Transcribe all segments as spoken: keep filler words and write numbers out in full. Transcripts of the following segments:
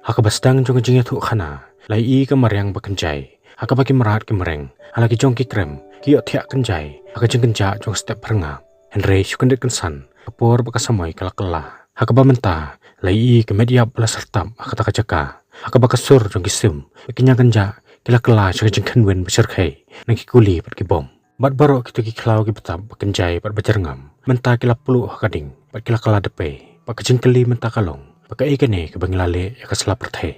Ha kaba sdang jong ka jingïathuhkhana, la ïohi ka mariang ba kynjai ha kaba ki mrad ki mreng ha la ki jong ki krem ki ïohthiah kynjai ha ka jingkynjah jong ka step phyrngap. Hynrei shu kyndit kynsan ka por bad ka samoi ka la kylla, ha kaba mynta la ïohi ka met ïap ba la syrtap ha kata ka jaka, ha kaba ka sur jong ki sim bad ki ñiangkynjah ki la kylla sha ka jingkhynwin ba shyrkhei na ki kuli bad ki bom. Bad baroh kito ki khlaw ki btap ba kynjai bad ba jyrngam mynta ki la pluh ha ka ding bad ki la kylla dpei. Bad ka jingkylli mynta ka long ba kaei kane kaba ngi la leh ïa ka sla pyrthei.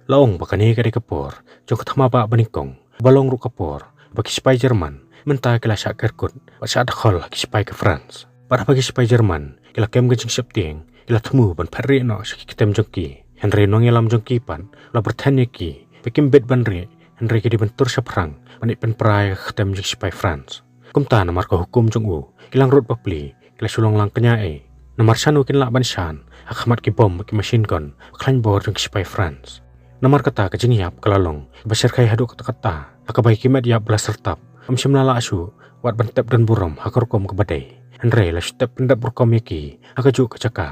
La ong ba kane ka dei ka por jong ka thma bah banyngkong, ba long ruh ka por ba ki sipai German mynta ki la shah kerkut bad shah dkhot ha ki sipai ka France. Bad haba ki sipai German ki la kem ka jingsheptieng, ki la thmu ban phet rieh noh sha ki ktem jong ki. Hynrei nongïalam jong ki pat u la pyrthen ïa ki ba kim bit ban rieh, hynrei ki dei ban tur shaphrang ban ïa pynpra ïa ka ktem jong ki sipai France. Kumta namar ka hukum jong u, ki langrut bapli ki la shu long lang kñia ei. Namar shano kin lah ban shan ha khmat ki bom bad ki machine gun ba khlaiñ bor jong ki sipai France. Namar kata ka jingïap ka la long ba shyrkhei haduh katta katta, ha kaba ki met ïap ba la syrtap ym shym la lah shuh wat ban tep don burom ha ka rukom kaba dei. Hynrei la shu tep pyndep rukom ïa ki ha kajuh ka jaka.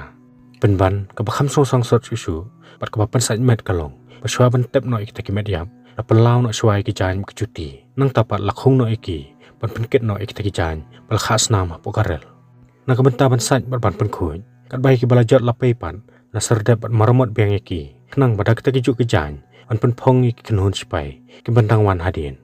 Pynban kaba kham sngewsih sot shuh shuh bad kaba pynsait met ka long ba shuwa ban tep noh ïa kita ki met ïap, la pynlaw noh shuwa ïa ki jaiñ bad ki juti. Nangta pat la khung noh ïa ki ban pynkit noh ïa kita ki jaiñ ba la khah snam hapoh ka rel. Na ka bynta ban sait bad ban pynkhuid, katba ïa kiba la jot la pei pat la sardep bad maramot biang ïa ki, khnang ba da kita ki juh ki jaiñ ban pynphong ïa ki kynhun sipai kiban dang wan hadien.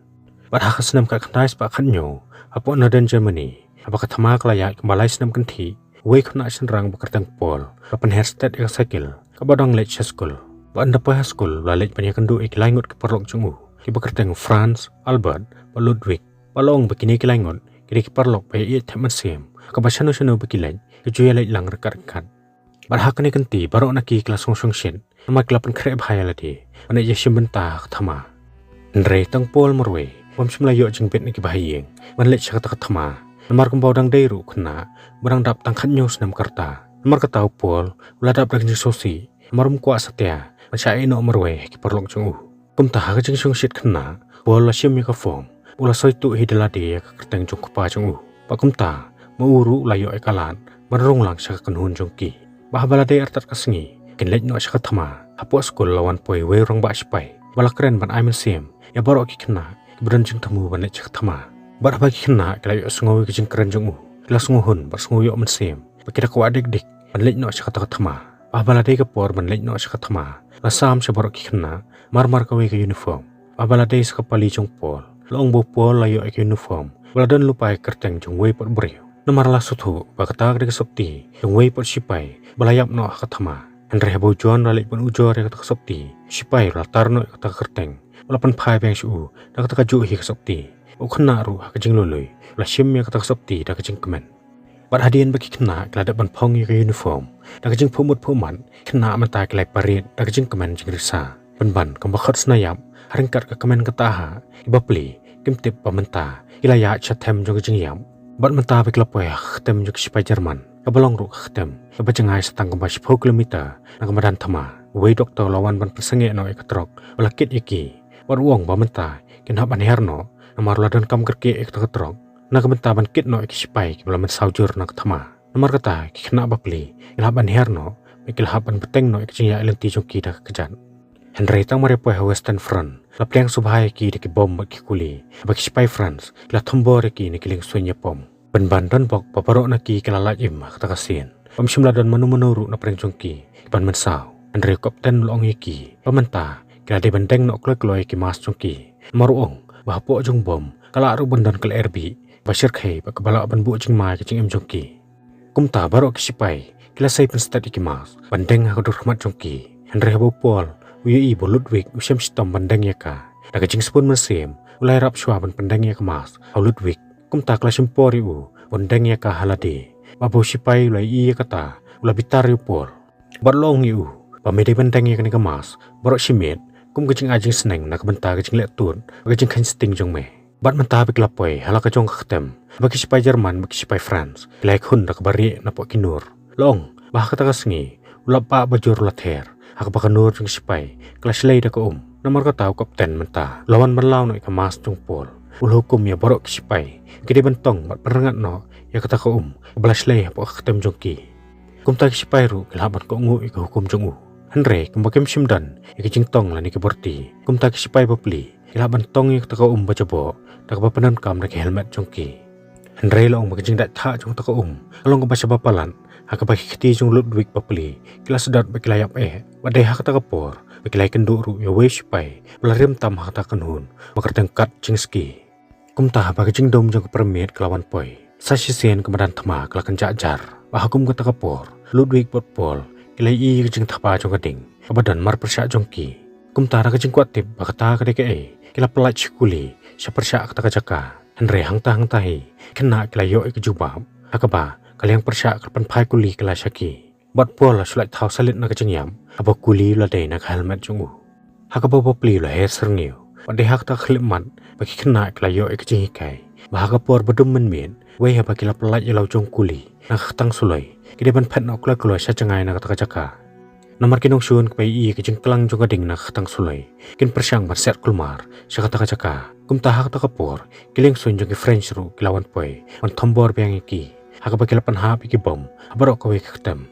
Bad ha ka snem khatkhyndai spah khathynñiew, hapoh Northern Germany, haba ka thma ka la ïaid kumba lai snem kynthih, uwei u khynnah shynrang ba kyrteng Paul u la pynher stet ïa ka cycle kaba u dang leit sha skul. Bad ynda poi ha skul u la leit ban ïakynduh ïa ki lai ngut ki paralok jong u, kiba kyrteng Franz, Albert bad Ludwig. Bad la ong ba kine ki lai ngut ki dei ki paralok ba ïaieit thep mynsiem, ha kaba shano shano ba ki leit ki ju ïaleit lang ryngkat ryngkat. Bad ha kane ka kynti baroh na ki ki la sngewsih shit namar ki la pynkhreh bha ïa lade ban leit ïashim bynta ha ka thma. Hynrei tang Paul marwei um shym la ïoh jingbit na kiba ha ïing ban leit sha kata ka thma, namar kumba u dang dei ruh u khynnah ba u dang dap tang khathynñiew snem ka rta. Namar kata u Paul u la dap da ka jingsngewsih namar um kwah satia ban shah ïehnoh marwei ha ki paralok jong u. Kumta ha ka jingsngewsih khynnah, Paul u la shim ïa ka form, u la soi tuh hi da lade ïa ka kyrteng jong u kpa jong u. Bad kumta ma u ruh u la ïoh ïa ka lad ban rung lang sha ka kynhun jong ki. Bad haba la dei artat ka sngi, kin leit noh sha ka thma. Hapoh skul la wan poi uwei u rangbah sipai ba la kren ban ai mynsiem ïa baroh ki khynnah kiba don jingthmu ban leit sha ka thma. Bad haba ki khynnah ki la ïohsngew ïa ka jingkren jong u, ki la sngewhun bad sngewïoh mynsiem ba ki da kwah dik dik ban leit noh sha kata ka thma. Bad haba la dei ka por ban leit noh sha ka thma, la sam sha baroh ki khynnah mar mar kawei ka uniform. Bad haba la dei sa ka pali jong u Paul, la ong ba u Paul u la ïoh ïa ka uniform ba la don lypa ïa ka kyrteng jong uwei pat u briew. Namar la sngewthuh ba kata ka dei ka sopti jong uwei pat u sipai ba la ïap noh ha ka thma. Hynrei haba u John u la leit ban ujor ïa kata ka sopti, u sipai u la tar noh ïa kata ka kyrteng, u la pynphai biang sha u da kata kajuh hi ka sopti. Bad u khynnah ruh ha ka jinglului u la shim ïa kata ka sopti da ka jingkmen. Bad hadien ba ki khynnah ki la dep ban phong ïa ka uniform da ka jingphuhmut phuhmat, ki khynnah mynta ki la ïaparit da ka jingkmen jingrisa. Pynban kumba khot sna ïap, ha ryngkat ka kmen kata ha, ki bapli kim tip ba mynta ki la ïaid sha them jong ka jingïap. Bad mynta ba ki la poi ha ka ktem jong ki sipai German, kaba long ruh ka ktem kaba jngai sa tang kumba shiphew kilometer na ka madan thma, uwei u doktor u la wan ban pynsangeh noh ïa ka trok ba la kit ïa ki. Bad u ong ba mynta kin hap ban her noh namar u la donkam kyrkieh ïa kata ka trok na ka bynta ban kit noh ïa ki sipai kiba la mynsaw jur na ka thma. Namar kata ki khynnah bapli ki la hap ban her noh bad ki la hap ban bteng noh ïa ka jingïaid lynti jong ki da ka kjat. Hynrei tang mar ïa poi ha Western Front, la pliang sngewbha ïa ki da ki bom bad ki kuli haba ki sipai France ki la thombor ïa ki na ki liengsuiñ ïapom. Pynban don bok ba baroh na ki ki la lait im ha kata ka sien. Bym shym la don mano mano ruh na pdeng jong ki kiban mynsaw. Hynrei u kapten u la ong ïa ki ba mynta ki la dei ban deng noh kloi kloi ïa ki mask jong ki, namar u ong ba hapoh jong u bom ka lah ruh ban don ka lyer bih ba shyrkhei bad kaba lah ban buh jingma ïa ka jingim jong ki. Kumta baroh ki sipai ki la sei pynstet ïa ki mask ban deng ha ka dur khmat jong ki. Hynrei haba u Paul u ïohi ba u Ludwig u shem shitom ban deng ïa ka, da ka jingsbun mynsiem u la ïarap shuwa ban pyndeng ïa ka mask ha u Ludwig. Kumta ka la shim por ïa u ban deng ïa ka ha lade. Bad haba u sipai u la ïohi ïa kata, u la bitar ïa u Paul bad u la ong ïa u ba me dei ban deng ïa kane ka mask baroh shi miet kum ka jingai jingsneng na ka bynta ka jingleh tud bad ka jingkheiñ sting jong me. Bad mynta ba ki la poi ha la ka jong ka ktem, ba ki sipai German bad ki sipai France ki la ïakhun da kaba rieh napoh ki nur. La ong ba ha kata ka sngi u lapbah bajur u la ther, ha kaba ka nur jong ki sipai ka la shlei da ka um. Namar kata u kapten mynta u la wan ban law noh ïa ka mask jong u Paul. U la hukum ïa baroh ki sipai ki dei ban tong bad pynrngat noh ïa kata ka um kaba la shlei hapoh ka ktem jong ki. Kumta ki sipai ruh ki la hap ban kohnguh ïa ka hukum jong u. Hynrei kumba kim shym don ïa ki jingtong lane ki borti, kumta ki shipai bapli ki la ban tong ïa kata ka um ba jaboh da kaba pyndonkam da ki helmet jong ki. Hynrei la ong ba ka jingdait thah jong kata ka um ka long kaba shaba palat, ha kaba ki kti jong Ludwig bapli ki la sdot bad ki la ïap eh. Bad dei ha kata ka por ba ki la ïakynduh ruh ïa uwei u shipai ba la rim tam ha kata ka kynhun ba kyrteng Kat Jingski. Kumta haba ka jingdum jong ka pyrmit ka la wan poi, sa shisien ka madan thma ka la kynjah jar. Bad ha kum kata ka por Ludwig bad Paul ki la ïohi ïa ka jingthapa jong ka ding kaba don marpyrshah jong ki. Kumta da ka jingkwah tip ba kata ka dei kaei, ki la pyllait sha kuli sha pyrshah kata ka jaka. Hynrei hangta hangta hi ki khynnah ki la ïoh ïa ka jubab, ha kaba ka liang pyrshah ka la pynphai kuli kylla sha ki. Bad Paul la shu lait thaw salit na ka jingïap haba kuli u la dei na ka helmet jong u. Ha kaba u bapli u la her syrngiew, bad dei ha kata ka khyllipmat ba ki khynnah ki la ïoh ïa ka jinghikai ba ha ka por ba dum mynmiet, wei haba ki la pyllait ïa la u jong kuli na ka kyrteng suloi, ki dei ban phet noh kloi kloi sha jngai na kata ka jaka. Namar ki nongshun kiba ïohi ïa ka jingklang jong ka ding na ka kyrteng suloi kin pyrshang ban set kulmar sha kata ka jaka. Kumta ha kata ka por ki liengsuiñ jong ki French ruh ki la wan poi ban thombor biang ïa ki, ha kaba ki la pynhap ïa ki bom ha baroh kawei ka ktem.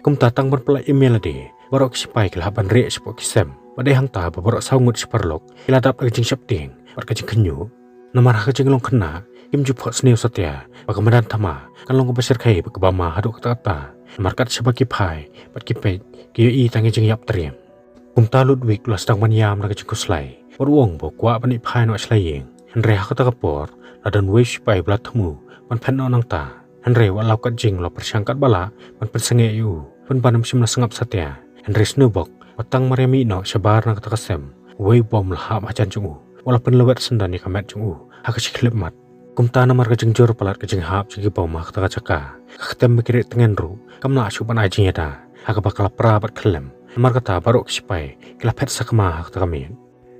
Kumta tang ban pyllait im ïa lade, baroh ki shipai ki la hap ban rieh shapoh ki sem. Bad dei hangta ba baroh saw ngut shi paralok ki la dap da ka jingsheptieng bad ka jingkhynñiuh. Namar ha ka jinglong khynnah kim ju phohsniew satia ba ka madan thma kan long kaba shyrkhei bad kaba ma haduh katta katta. Namar kat shaba ki phai bad ki peit, ki ïohi tang ïa ka jingïap triem. Kumta Ludwig u la sdang ban ïam da ka jingkhuslai bad u ong ba u kwah ban ïaid phai noh sha la ïing. Hynrei ha kata ka por la don uwei u shipai ba la thmu ban phet noh nangta. Hynrei wat la u Kat Jing u la pyrshang katba lah ban pynsangeh ïa u, pynban um shym la sngap satia. Hynrei sngewbok ba tang mar ïa mih noh shabar na kata ka sem, uwei u bom u la hap hajan jong u, u la pynlwet syndon ïa ka met jong u ha ka shi khyllipmat. Kumta namar ka jingjur palat ka jinghap jong ki bom ha kata ka jaka, ka ktem ba ki rieh tngen ruh kam lah shuh ban ai jingïada, ha kaba ka la pra bad khyllem. Namar kata baroh ki shipai ki la phet sakma ha kata ka miet.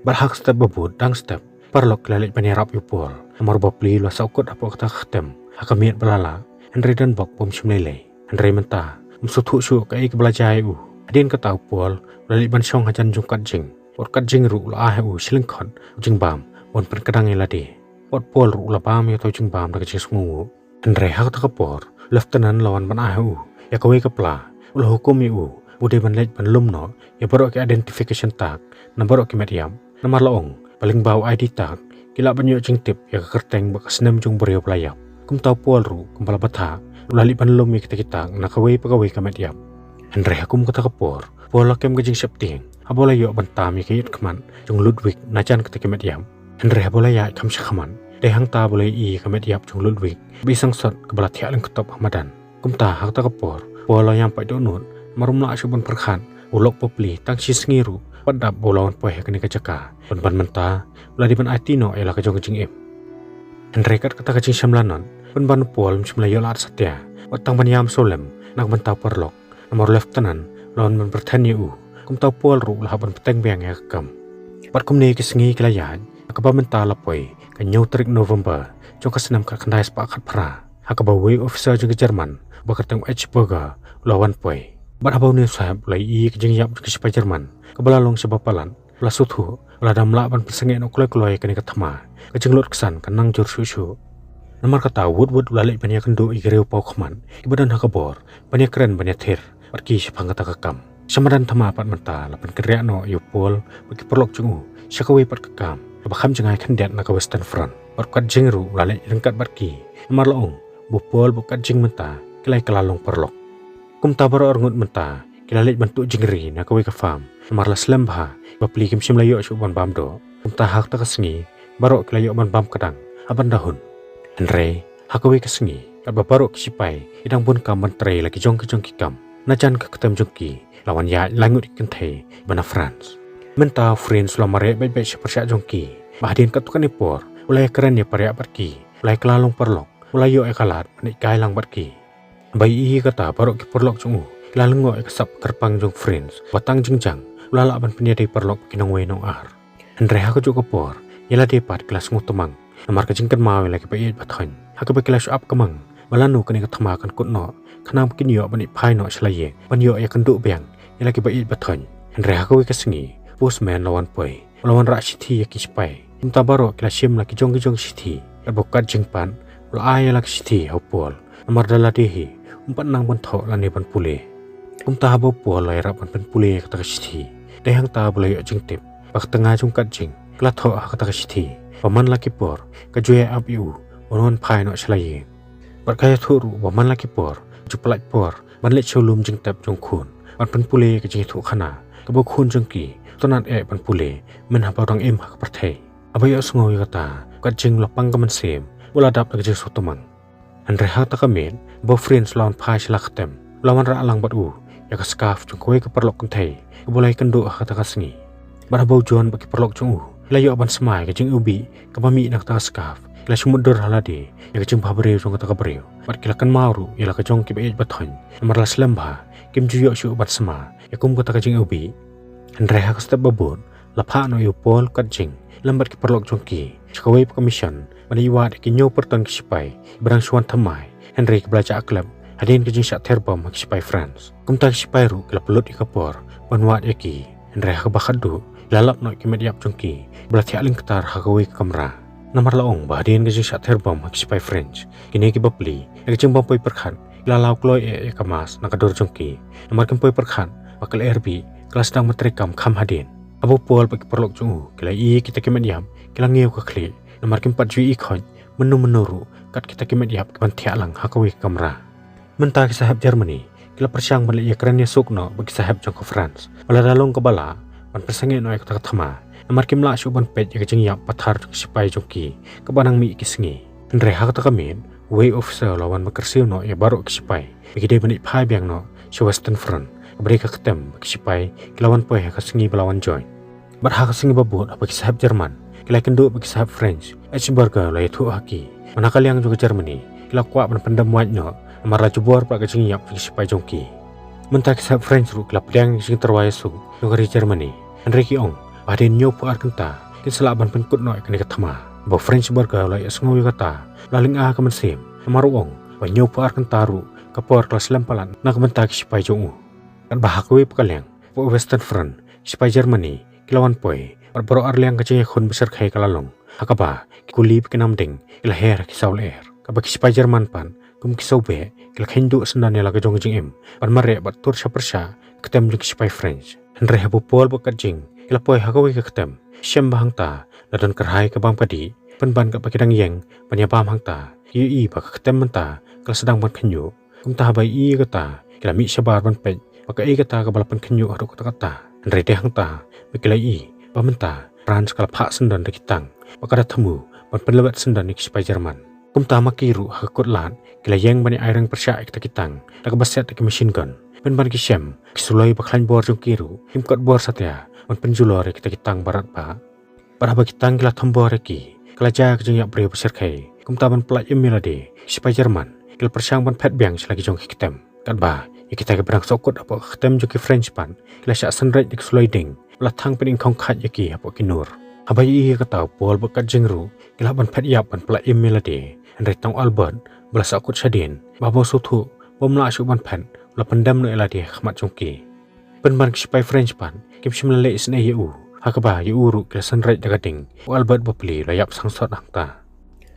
Bad ha ka step ba bud dang step, paralok ki la leit ban ïarap ïa u Paul. Namar u bapli u la sah kut hapoh kata ka ktem ha ka miet ba la lah. Hynrei don bok bym shym lei lei. Hynrei mynta um sngewthuh shuh kaei kaba la jia ïa u. Hadien kata u Paul u la leit ban shong hajan jong u Kat Jing. Bad u Kat Jing ruh u la ai ha u shi lyngkhot u jingbam ban pynkdang ïa lade. Bad u Paul ruh u la bam ïa uta u jingbam da ka jingsngewnguh. Hynrei ha kata ka por u Lieutenant u la wan ban ai ha u ïa kawei ka pla, u la hukum ïa u ba u dei ban leit ban lum noh ïa baroh ki identification tag na baroh ki met ïap. Namar la ong ba lyngba u I D tag ki lah ban ïoh jingtip ïa ka kyrteng bad ka snem jong u briew ba la ïap. Kumta u Paul ruh kumba la batai u la leit ban lum ïa kita ki tag na kawei pa kawei ka met ïap. Hynrei ha kum kata ka por u Paul la kem ka jingsheptieng haba u la ïoh ban tam ïa ka ïit khmat jong u Ludwig na jan kata ka met ïap. Hynrei haba u la ïaid kham sha khmat, dei hangta ba u la ïohi ïa ka met ïap jong u Ludwig ba i sangsot kaba la thiah lyngkotop ha madan. Kumta ha kata ka por u Paul u la ïam pait dohnud, namar um lah shuh ban pyrkhat ba u lok bapli tang shi sngi ruh bad dap ba u la wan poi ha kane ka jaka. Pynban mynta u la dei ban aiti noh ïa la ka jong ka jingim. Hynrei kat kata ka jingshem lanot, pynban u Paul um shym la ïoh lad satia wat tang ban ïam sawlem na ka bynta u paralok. Namar u Lieutenant u la wan ban pyrthen ïa u. Kumta u Paul ruh u la hap ban bteng biang ïa ka kam. Bad kumne ki sngi ki la ïaid, ha kaba mynta la poi ka hynñiew tarik November jong ka snem khatkhyndai spah khatphra, ha kaba uwei u officer jong ka German uba kyrteng u H Berger u la wan poi. Bad haba une u sahep u la ïohi ïa ka jingïap jong ki shipai German kaba la long shaba palat, u la sngewthuh ba lada ym lah ban pynsangeh noh kloi kloi ïa kane ka thma, ka jinglut ksan kan nang jur shuh shuh. Namar kata wut wut u la leit ban ïakynduh ïa ki riew paw khmat kiba don ha ka bor ban ïakren ban ïathir bad ki shaphang kata ka kam. Sha madan thma pat mynta la pynkynriah noh ïa u Paul bad ki paralok jong u sha kawei pat ka kam kaba kham jngai khyndiat na ka Western Front. Bad u Kat Jing ruh u la leit ryngkat bad ki, namar la ong ba u Paul bad u Kat Jing mynta ki la ïa kylla long paralok. Kumta baroh arngut mynta ki la leit ban tuh jingri na kawei ka farm, namar la slem bha, bapli kim shym la ïoh shuh ban bam doh. Kumta ha kata ka sngi baroh ki la ïoh ban bam kdang ha ban da hun. Hynrei ha kawei ka sngi, katba baroh ki shipai ki dang bun kam ban trei la ki jong ki jong ki kam, na jan ka ktem jong ki la wan ïaid lai ngut ki kynthei ba na France. Mynta u Franz u la mareh beit beit sha pyrshah jong ki, bad hadien katto katne por u la ïakren ïapariah bad ki, u la ïa kylla long paralok, u la ïoh ïa ka lad ban ïaid kai lang bad ki. Ba ïohi ïa kata baroh ki paralok jong u ki la lyngngoh ïa ka sap kyrpang jong u Franz ba tang jingjang u la lah ban pynïadei paralok ki nongwei nongar. Hynrei ha kajuh ka por ïa lade pat ki la sngewtymmen namar ka jingkynmaw ïa la ki ba ïeit ba thoiñ, ha kaba ki la shu ap ka mang ba lano kane ka thma kan kut noh, khnang ba kin ïoh ban ïaid phai noh sha la ïing ban ïoh ïakynduh biang ïa la ki ba ïeit ba thoiñ. Hynrei ha kawei ka sngi u postman u la wan poi, u la wan rah shithi ïa ki shipai. Kumta baroh ki la shim la ki jong ki jong shithi. Katba u Kat Jing pat u la ai ïa la ki shithi ha u Paul, namar da lade hi um pat nang ban thoh lane ban pule. Kumta haba u Paul u la ïarap ban pynpule ïa kata ka shithi, dei hangta ba u la ïoh jingtip ba ka tnga jong u Katjing ka la thoh ha kata ka shithi ba man la ki por ka ju ïa ap ïa u ban wan phai noh sha la ïing. Bad ka ïathuh ruh ba man la ki por ka ju pyllait por ban leit sha u lum jingtep jong u khun ban pynpule ïa ka jingïathuhkhana kaba u khun jong ki u tnat eh ban pule mynba u dang im ha ka pyrthei. Haba ïohsngew ïa kata, u Katjing u la pang ka mynsiem bad u la dap da ka jingsngewthuh mang. Hynrei ha kata ka miet ba u French u la wan phai sha la ka ktem, u la wanrah lang bad u ïa ka scarf jong kawei ka paralok kynthei kaba u la ïakynduh ha kata ka sngi. Bad haba u John bad ki paralok jong u ki la ïoh ban sma ïa ka jingiwbih kaba mih na kata ka scarf, ki la shu mutdur ha lade ïa ka jingbhabriew jong kata ka briew bad ki la kynmaw ruh ïa la ka jong kiba ïeit ba thoiñ, namar la slem bha kim ju ïoh shuh ban sma ïa kum kata ka jingiwbih. Hynrei ha ka step ba bud la phah noh ïa u Paul, u Katjing lem bad ki paralok jong ki sha kawei pat ka mission ban ïa wad ïa ki hynñiew pyrton ki shipai kiba dang shu wan thymmai, hynrei kiba la jah klep hadien ka jingshah ther bom ha ki shipai France. Kumta ki shipai ruh ki la pynlut ïa ka por ban wad ïa ki, hynrei ha kaba khatduh ki la lap noh ïa ki met ïap jong ki kiba la thiah lyngktar ha kawei ka kamra. Namar la ong ba hadien ka jingshah ther bom ha ki shipai French, kine kiba plie, ha ka jingbym poi pyrkhat ki la law kloi eh ïa ka mask na ka dur jong ki, namar kim poi pyrkhat ba ka lyer bih ka la sdang ban treikam kham hadien. Haba u Paul bad ki paralok jong u ki la ïohi ïa kita ki met ïap, ki la ngiew ka khlieh, namar kim pat ju ïohi khoit mynno mynno ruh kat kita ki met ïap kiban thiah lang ha kawei ka kamra. Mynta ki sahep Germany ki la pyrshang ban leit ïakren ïasuk noh bad ki sahep jong ka France ba lada long kaba lah ban pynsangeh noh ïa kata ka thma, namar kim lah shuh ban peit ïa ka jingïap pathar jong ki shipai jong ki kaba nang mih ki sngi. Hynrei ha kata ka miet uwei u officer u la wan ban kyrsiew noh ïa baroh ki shipai ba ki dei ban leit phai biang noh sha Western Front, kaba dei ka ktem ba ki shipai ki la wan poi ha ka sngi ba la wan join. Bad ha ka sngi ba bud haba ki sahep German ki la ïakynduh bad ki sahep French, H. Berger u la ïathuh ha ki ba na ka liang jong ka Germany ki la kwah ban pyndem wait noh, namar la jubor pat ka jingïap jong ki shipai jong ki. Mynta ki sahep French ruh ki la pdiang ïa ka jingtyrwa ïasuk jong ka ri Germany, hynrei ki ong ba hadien hynñiewphew ar kynta kin sa lah ban pynkut noh ïa kane ka thma. Haba u French Berger u la ïohsngew ïa kata u la lyngngoh ka mynsiem, namar u ong ba hynñiewphew ar kynta ruh ka por ka la slem palat na ka bynta ki shipai jong u. Katba ha kawei pat ka liang, hapoh Western Front, ki shipai Germany ki la wan poi bad baroh arliang ka jingïakhun bashyrkhei ka la long, ha kaba ki kuli bad ki namding ki la her ha ki saw lyer. Katba ki shipai German pat kum ki sawbeh ki la kheiñ duh syndon ïa la ka jong ka jingim ban mareh bad tur sha pyrshah ka ktem jong ki shipai French. Hynrei haba u Paul bad u Katjing ki la poi ha kawei ka ktem, shem ba hangta la don kyrhai ka bam ka dih, pynban katba ki dang ïeng ban ïa bam hangta, ki ïohi ba ka ktem mynta ka la sdang ban khynñiuh. Kumta haba ïohi ïa kata ki la mih shabar ban peit ba kaei kata kaba la pynkhynñiuh haduh katta katta. Hynrei dei hangta ba ki la ïohi ba mynta France ka la phah syndon da ki tank bad ka da thmu ban pynlwet syndon ïa ki shipai German. Kumta ma ki ruh ha ka kut lad ki la ïeng ban ïa aireng pyrshah ïa kita ki tank da kaba set da ki machine gun, pynban ki shem ki suloi ba khlaiñ bor jong ki ruh kim kot bor satia ban pynjulor ïa kita ki tank ba radbah. Bad haba ki tank ki la thombor ïa ki, ka la jia ka jingïap briew bashyrkhei. Kumta ban pyllait im ïa lade, ki shipai German ki la pyrshang ban phet biang sha la ki jong ki ktem. Katba ïa kita kiba dang sahkut hapoh ka ktem jong ki French pat ki la shah synreit da ki suloi ding ba la thang pyningkhong khait ïa ki hapoh ki nur. Haba ïohi ïa kata u Paul bad u Katjing ruh ki lah ban phet ïap ban pyllait im ïa lade, hynrei tang u Albert ba la sahkut shadien, ba haba u sngewthuh ba um lah shuh ban phet u la pyndem noh ïa lade ha khmat jong ki. Pynban ki shipai French pat kim shym la leh isynei ïa u, ha kaba ïa u ruh ki la synreit da ka ding. U Albert bapli u la ïap sangsot hangta.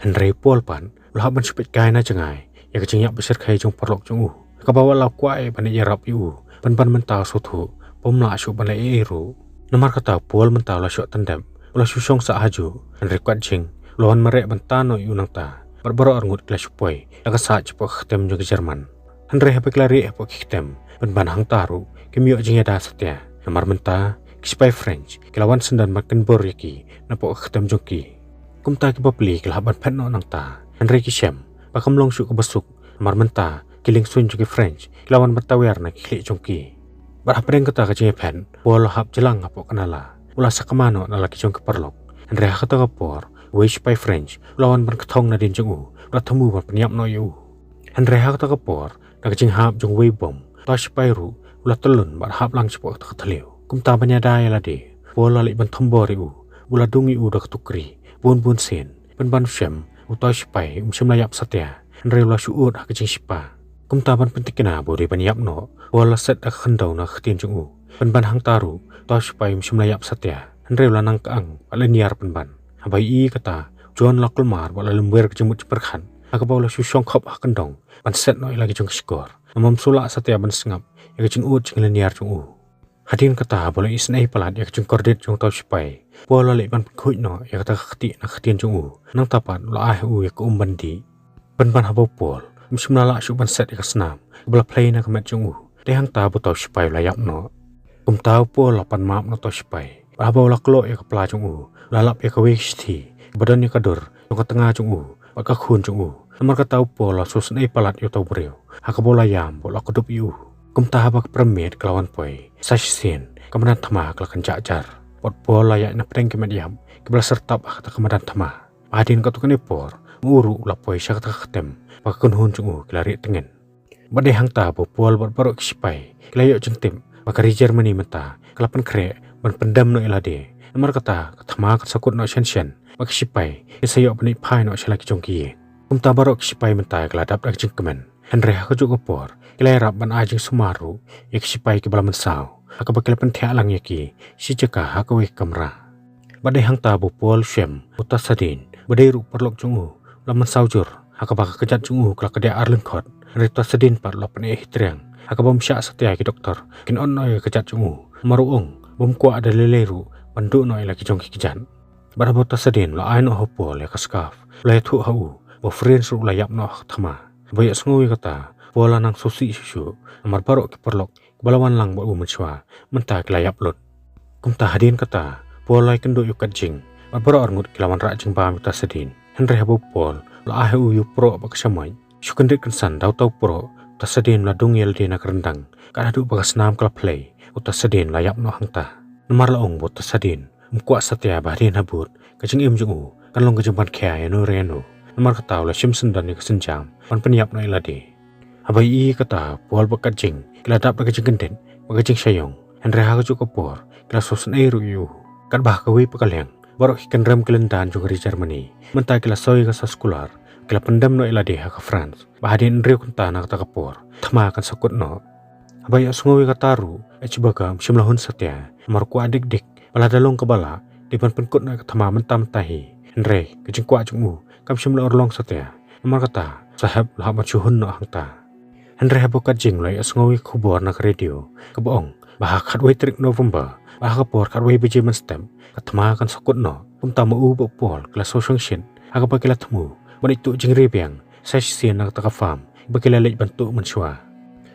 Hynrei u Paul pat u la hap ban shu peit kai na jngai ïa ka jingïap bashyrkhei jong u paralok jong u, ha kaba wat la u kwah eh ban ïarap ïa u, pynban mynta u sngewthuh ba um lah shuh ban leh ei ei ruh. Namar kata u Paul mynta u la shoh tyndep, u la shu shong sah hajuh. Hynrei u Katjing u la wan mareh ban tan noh ïa u nangta bad baroh arngut ki la shu poi da ka sah shapoh ka ktem jong ki German. Hynrei haba ki la rieh hapoh ki ktem, pynban hangta ruh kim ïoh jingïada satia, namar mynta ki shipai French ki la wan syndon ban kynbor ïa ki napoh ka ktem jong ki. Kumta ki bapli ki la hap ban phet noh nangta, hynrei ki shem ba kam long shuh kaba suk, namar mynta ki liengsuiñ jong ki French ki la wan ban tawiar na ki khlieh jong ki. Bad hapdeng kata ka jingïaphet, u Paul u la hap jlang hapoh ka nala, u la sakma noh na la ki jong ki paralok. Hynrei ha kata ka por uwei u shipai French u la wan ban kthong nadien jong u, u la thmu ban pynïap noh ïa u. Hynrei ha kata ka por, da ka jinghap jong uwei u bom, uta u shipai ruh u la tyllun bad hap lang shapoh kata ka thliew. Kumta ban ïada ïa lade, u Paul u la leit ban thombor ïa u, u la dung ïa u da ka tukri bun bun sien. Pynban u shem ba uta u shipai um shym la ïap satia, hynrei u la shu ud ha ka jingshipa. Kumta ban pyntikna ba u dei ban ïap noh, u Paul u la set da ka khyndew na ka ktien jong u. Pynban hangta ruh uta u shipai um shym la ïap satia, hynrei u la nang kyang bad lynñiar pynban. Haba ïohi ïa kata, u John u la kulmar bad u la lymwer ka jingmut jingpyrkhat, ha kaba u la shu shong khop ha kyndong ban set noh ïa la ki jong ki shkor. Namar um shu lah satia ban sngap ïa ka jingud jinglynñiar jong u. Hadien kata ba la isynei palat ïa ka jingkordit jong uta u sipai, Paul u la leit ban pynkhuid noh ïa kata ka ktieh na ka ktien jong u. Nangta pat u la ai ha u ïa ka um ban dih. Pynban haba u Paul um shym la lah shuh ban set ïa ka snam kaba la plie na ka met jong u, dei hangta ba uta u sipai u la ïap noh. Kumta u Paul u la pan map na uta u sipai, bad haba u la kloh ïa ka pla jong u, u la lap ïa kawei ka shithi kaba don ïa ka dur jong ka tnga jong u bad ka khun jong u. Namar kata u Paul u la shu isynei palat ïa uta u briew ha kaba u la ïam bad u la kdup ïa u. Kumta haba ka prem miet ka la wan poi, sa shisien ka madan thma ka la kynjah jar. Bad u Paul u la ïaid na pdeng ki met ïap kiba la syrtap ha kata ka madan thma. Hadien katto katne por, ma u ruh u la poi sha kata ka ktem ba ka kynhun jong u ki la rieh tyngkhuh. Bad dei hangta ba u Paul bad baroh ki sipai ki la ïoh jingtip ba ka ri Germany mynta ka la pynkhreh ban pyndem noh ïa lade. Namar kata ka thma kan sa kut noh shen shen bad ki sipai kin sa ïoh ban ïaid phai noh sha la ki jong ki ïing. Kumta baroh ki sipai mynta ki la dap da ka jingkmen. Hynrei ha kajuh ka por ki la ïarap ban ai jingsumar ruh ïa ki sipai kiba la mynsaw ha kaba ki la pynthiah lang ïa ki shi jaka ha kawei ka kamra. Bad dei hangta ba u Paul u shem ba uta u Sadin, ba dei ruh u paralok jong u, u la mynsaw jur ha kaba ka kjat jong u ka la kdiah ar lyngkhot. Hynrei uta u Sadin pat u la pyneh hi triang ha kaba um shah satia ïa ki doktor kin ot noh ïa ka kjat jong u. Namar u ong ba um kwah da lei lei ruh ban duh noh ïa la ki jong ki kjat. Bad haba uta u Sadin u la ai noh ha u Paul ïa ka scarf, u la ïathuh ha u ba u Franz ruh u la ïap noh ha ka thma. Haba ïohsngew ïa kata, u Paul u la nang sngewsih shuh shuh, namar baroh ki paralok kiba la wan lang bad u mynshuwa mynta ki la ïap lut. Kumta hadien kata u Paul u la ïakynduh ïa u Katjing bad baroh arngut ki la wanrah jingbam ïa uta u Sadin. Hynrei haba u Paul u la ai ha u ïa u proh bad ka shamoit, shu kyndit kynsan da uta u proh, uta u Sadin u la dung ïa lade na ka ryndang. Kat haduh ba ka snam ka la plie, uta u Sadin u la ïap noh hangta. Namar la ong ba uta u Sadin um kwah satia ba hadien habud ka jingim jong u kan long ka jingpynkhia ïa no re no. Namar kata u la shim syndon ïa ka sienjam ban pynïap noh ïa lade. Haba ïohi ïa kata, u Paul bad u Katjing ki la dap da ka jingkyndit bad ka jingshaniah. Hynrei ha kajuh ka por ki la sngewsynei ruh ïa u. Katba ha kawei pat ka liang baroh ki kynrem ki lyndan jong ka ri Germany mynta ki la soi ïa ka soskular, ki la pyndem noh ïa lade ha ka France. Ba hadien hynriew kynta na kata ka por, thma kan sa kut noh. Haba ïohsngew ïa kata ruh, H. Berger um shym la hun satia, namar u kwah dik dik ba lada long kaba lah, dei ban pynkut noh ïa ka thma mynta mynta hi. Hynrei ka jingkwah jong u kam shym la urlong satia. Namar kata u sahep u la hap ban shu hun noh hangta. Hynrei haba u Katjing u la ïohsngew ïa ka khubor na ka radio kaba ong ba ha ka khatwei tarik November, ba ha ka por khatwei baje mynstep, ka thma kan sa kut noh, kumta ma u bad u Paul ki la sngewshongshit ha kaba ki la thmu ban ïoh tuh jingri biang sa shisien na kata ka farm ba ki la leit ban tuh mynshuwa.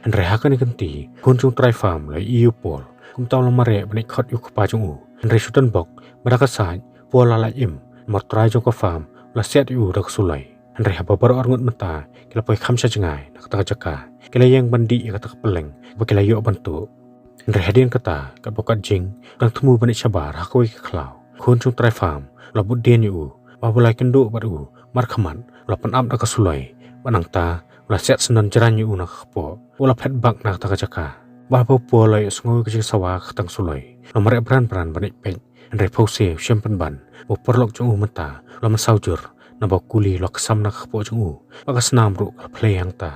Hynrei ha kane ka kynti, khun jong u trai farm u la ïohi ïa u Paul, kumta u la mareh ban ïoh khot ïa u kpa jong u. Hynrei shu don bok ba da ka sait u Paul u la lait im, namar u trai jong ka farm u la siat ïa u da ka suloi. Hynrei haba baroh arngut mynta ki la poi kham sha jngai na kata ka jaka, ki la ïeng ban dih ïa kata ka pylleng ba ki la ïoh ban tuh. Hynrei hadien kata, katba u Katjing u dang thmu ban ïoh shabar ha kawei ka khlaw, khun jong u trai farm u la bud dien ïa u, ba haba u la ïakynduh bad u markhmat u la pynap da ka suloi, bad nangta u la siat syndon jrang ïa u na ka kpoh, u la phet bak na kata ka jaka. Bad haba u Paul u la ïohsngew ïa ka jingsawa ka kyrteng suloi, u la mareh bran bran ban ïoh peit. Hynrei phewse u shem pynban ba u paralok jong u mynta u la mynsaw jur, naba u kuli u la ksam na ka kpoh jong u, bad ka snam ruh ka la plie hangta.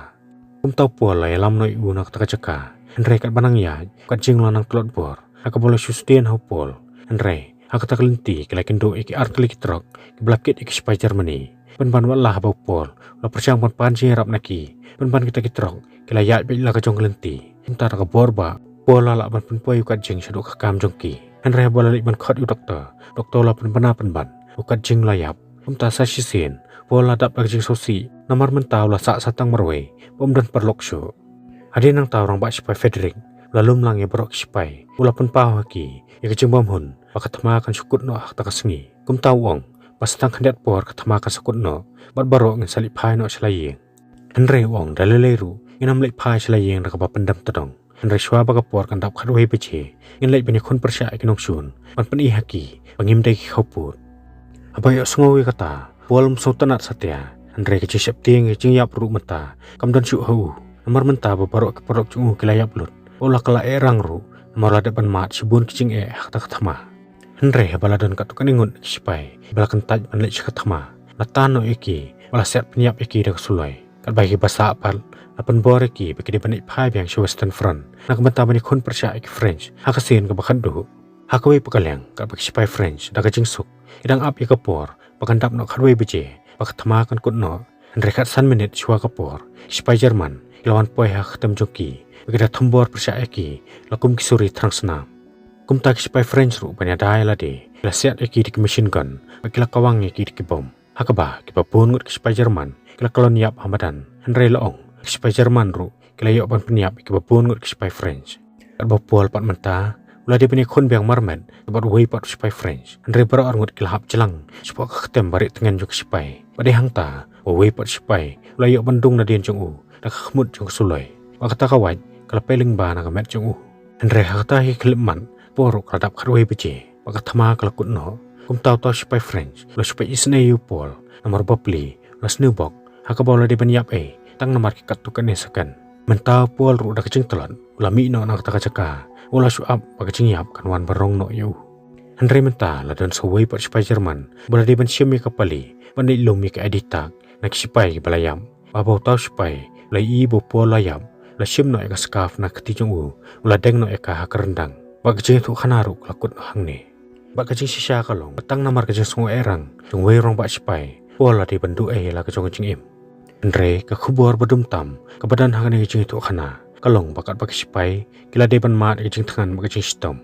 Kumta u Paul u la ïalam noh ïa u na kata ka jaka. Hynrei katba nang ïaid, u Katjing u la nang tlot bor ha kaba u la shu sdien ha u Paul. Hynrei ha kata ka lynti ki la ïakynduh ïa ki artylli ki trok kiba la kit ïa ki sipai Germany. Pynban wat la haba u Paul u la pyrshang ban pan jingïarap na ki, pynban kita ki trok ki la ïaid beit la ka jong ka lynti. Kumta da ka bor bah u Paul u la lah ban pynpoi ïa u Katjing shaduh ka kam jong ki. Hynrei haba u la leit ban khot ïa u doktor, u doktor u la pynbna pynban ba u Katjing u la ïap. Kumta sa shisien u Paul u la dap da ka jingsngewsih, namar mynta u la sah sa tang marwei ba um don paralok shuh. Hadien nangta u rangbah sipai Frederick u la lum lang ïa baroh ki sipai, u la pynpaw ha ki ïa ka jingbymhun ba ka thma kan shu kut noh ha kata ka sngi. Kumta u ong ba sa tang khyndiat por ka thma kan sa kut noh, bad baroh ngin sa leit phai noh sha la ïing. Hynrei u ong da lei lei ruh ngin ym leit phai sha la ïing da kaba pyndem tdong. Hynrei shuwa ba ka por kan dap khatwei baje, ngin leit ban ïakhun pyrshah ïa ki nongshun ban pyni ha ki ba ngim dei ki khawpud. Haba ïohsngew ïa kata, u Paul um sngewtynnat satia, hynrei ka jingsheptieng ïa ka jingïap ruh mynta kam don shuh ha u. Namar mynta ba baroh ki paralok jong u ki la ïap lut, u la kylla eh rang ruh, namar u la dep ban mad shibun ki jingeh ha kata ka thma. Hynrei haba la don katto katne ngut ki sipai kiba la kyntait ban leit sha ka thma, la tan noh ïa ki bad la siat pynïap ïa ki da ka suloi. Katba ïa kiba sah pat la pynbor ïa ki ba ki dei ban leit phai biang sha Western Front na ka bynta ban ïakhun pyrshah ïa ki French ha ka sien kaba khatduh. Ha kawei pat ka liang, katba ki sipai French da ka jingsuk ki dang ap ïa ka por ba kan dap noh khatwei baje ba ka thma kan kut noh, hynrei khatsan minit shuwa ka por, ki sipai German ki la wan poi ha ka kyrteng jong ki, bad ki da thombor pyrshah ïa ki la kum ki suri thrang snam. Kumta ki sipai French ruh ban ïada ïa lade, ki la siat ïa ki da ki machine gun, bad ki la kawang ïa ki da ki bom. Ha kaba kiba bun ngut ki sipai German ki la kyllon ïap ha madan, hynrei la ong ki sipai German ruh ki la ïoh ban pynïap ïa kiba bun ngut ki sipai French. Katba Paul pat mynta u la dei ban ïakhun biang marmet bad uwei pat u sipai French, hynrei baroh arngut ki la hap jlang shapoh ka kyrteng ba rieh tngen jong ki sipai. Bad dei hangta uwei pat u sipai u la ïoh ban dung nadien jong u da ka khmut jong ka suloi. Bad kata ka wait ka la pei lyngba na ka met jong u. Hynrei ha kata hi ka khyllipmat por ruh ka la dap khatwei baje, bad ka thma ka la kut noh. Kumta uta u sipai French u la shu peit isynei ïa u Paul, namar bapli u la sniew bok ha kaba u la dei ban ïap ei tang namar ki katto katne second. Mynta u Paul ruh da ka jingtlot u la mih noh na kata ka jaka, u la shu ap ba ka jingïap kan wan ban rong noh ïa u. Hynrei mynta la don sa uwei pat u sipai German ba la dei ban shim ïa ka pali ban leit lum ïa ka I D tag na ki sipai ba la ïap. Bad haba uta u sipai u la ïohi ba u Paul u la ïap, u la shim noh ïa ka scarf na ka kti jong u, u la deng noh ïa ka ha ka ryndang. Bad ka jingïathuhkhana ruh ka la kut noh hangne. Bad ka jingshisha ka long ba tang namar ka jingsngew airang jong uwei u rangbah sipai, u Paul u la dei ban duh ei ïa la ka jong ka jingim. Hynrei ka khubor ba dum tam kaba don ha kane ka jingïathuhkhana ka long ba katba ki sipai ki la dei ban mad ïa ka jingthngan bad ka jingshitom,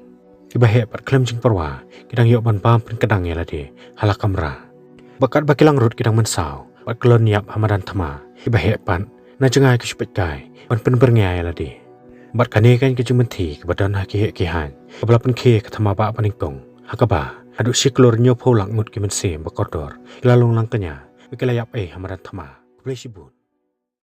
kiba heh pat khlem jingpyrwa ki dang ïoh ban bam pynkdang ïa lade ha la kamra. Bad katba ki langrut ki dang mynsaw bad kyllon ïap ha madan thma, kiba heh pat na jngai ki shu peitkai ban pynbyrngia ïa lade. Bad kane kan ka jingmynthi kaba don ha ki heh ki haiñ kaba la pynkhie ka thma bah banyngkong, ha kaba haduh shi klur hynñiewphew lak ngut ki mynsiem ba kordor ki la long lang kñia, ba ki la ïap ei ha madan thma. Khublei shibun.